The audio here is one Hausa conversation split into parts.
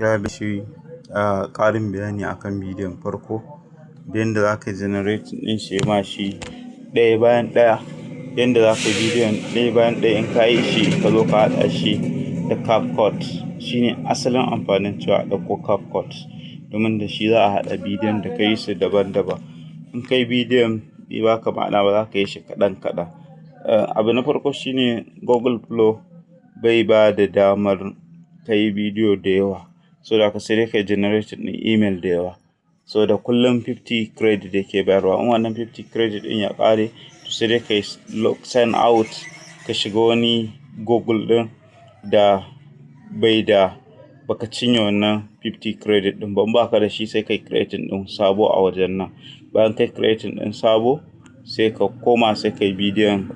Ya bi shi a ƙarin bayani akan bidiyon farko da yadda za ka generating ɗin shi ma shi ɗaya bayan ɗaya, yadda za ka yi bidiyon ɗaya bayan ɗaya. In ka yi shi, ka zo ka haɗa shi da CapCut. Shine asalin amfanin cewa a ɗauko CapCut, domin da shi za a haɗa bidiyon da ka yi su daban-daban. In ka yi bidiyon bai baka ma'ana ba, za ka yi shi kaɗan kaɗan. Abu na farko shine Google Flow bai ba da damar ka yi bidiyo da yawa, saboda haka sai dai ka yi generating ɗin email da yawa, saboda kullum 50 credit yake bayarwa. In wannan 50 credit ɗin ya ƙare, to sai dai ka yi sign out, ka shiga wani Google ɗin da bai da baka cinye wannan 50 credit ɗin ba. In baka da shi, sai kai creating ɗin sabo a wajen nan. Bayan kai creating ɗin sabo, sai ka koma, sai kai bidiyon,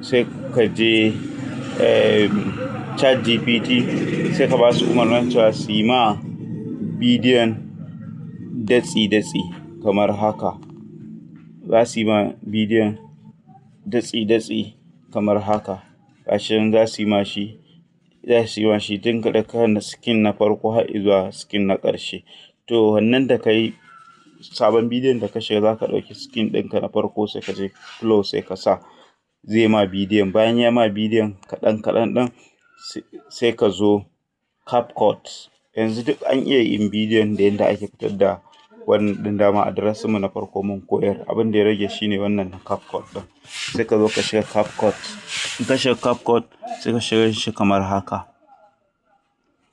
sai ka je Chat GPT, sai ka ba su umarnin cewa su yi ma bidiyon datsi-datsi kamar haka. Za su yi ma bidiyon datsi-datsi kamar haka. Gashi nan za su yi ma shi, za su yi ma shi tun daga kan scene na farko har izuwa scene na ƙarshe. To, wannan da ka yi sabon bidiyon da ka shiga, za ka ɗauki scene ɗinka na farko, sai ka je Flow, sai ka sa zai ma bidiyon. Bayan ya ma bidiyon kaɗan kaɗan ɗin, sai ka zo CapCut. Yanzu duk an iya yin bidiyon da yadda ake fitar da wannan ɗin. Dama a darasinmu na farko mun koyar. Abin da ya rage shine wannan na CapCut ɗin. Sai ka zo ka shiga CapCut. In ka shiga CapCut, sai ka shiga shi kamar haka.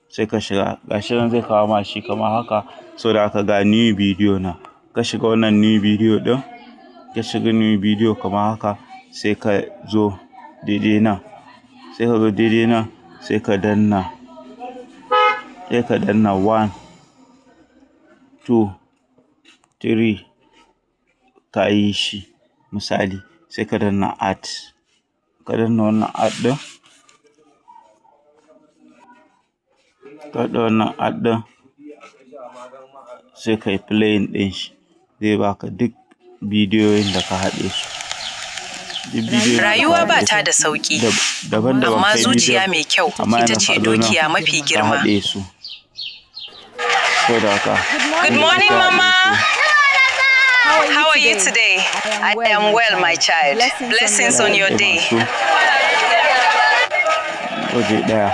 Sai ka shiga, gashi nan zai kawo ma shi kamar haka. Saboda haka ga new video na. Ka shiga wannan new video ɗin, ka shiga new video kamar haka, sai ka zo daidai nan, sai ka zo daidai nan, sai ka danna, sai ka danna one, two, three, ka yi shi misali, sai ka danna add. Ka danna wannan add ɗin, ka danna wannan add ɗin, sai ka yi playing ɗin shi. Zai baka duk bidiyoyin da ka haɗe su. Duk bidiyoyin da ka Rayuwa ba haɗe ta su da sauƙi, daban-daban amma kai zuciya bidiyon mai kyau amma ita yanzu ce ka zo nan dukiya mafi ka girma. haɗe su. Saboda haka Good morning, Mama. How are you today? I am well, my child. Blessings on your day. Masu waje ɗaya.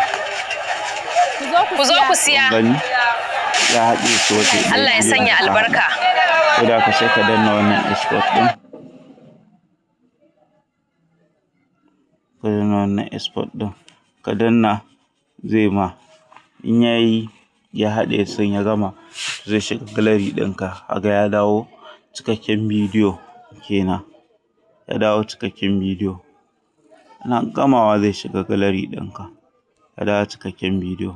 Ku zo ku siya. Gani, ya haɗe su waje ɗaya. Allah ya Bidiyon sanya da ka haɗa. Albarka. Saboda haka sai ka danna wannan export ɗin. Ka danna wannan export ɗin. Ka danna, zai ma. In yayi, ya haɗe sun ya gama, zai shiga gallery ɗinka. Kaga ya dawo cikakken bidiyo kenan. Ya dawo cikakken bidiyo. Ana gamawa zai shiga gallery ɗinka. Ya dawo cikakken bidiyo.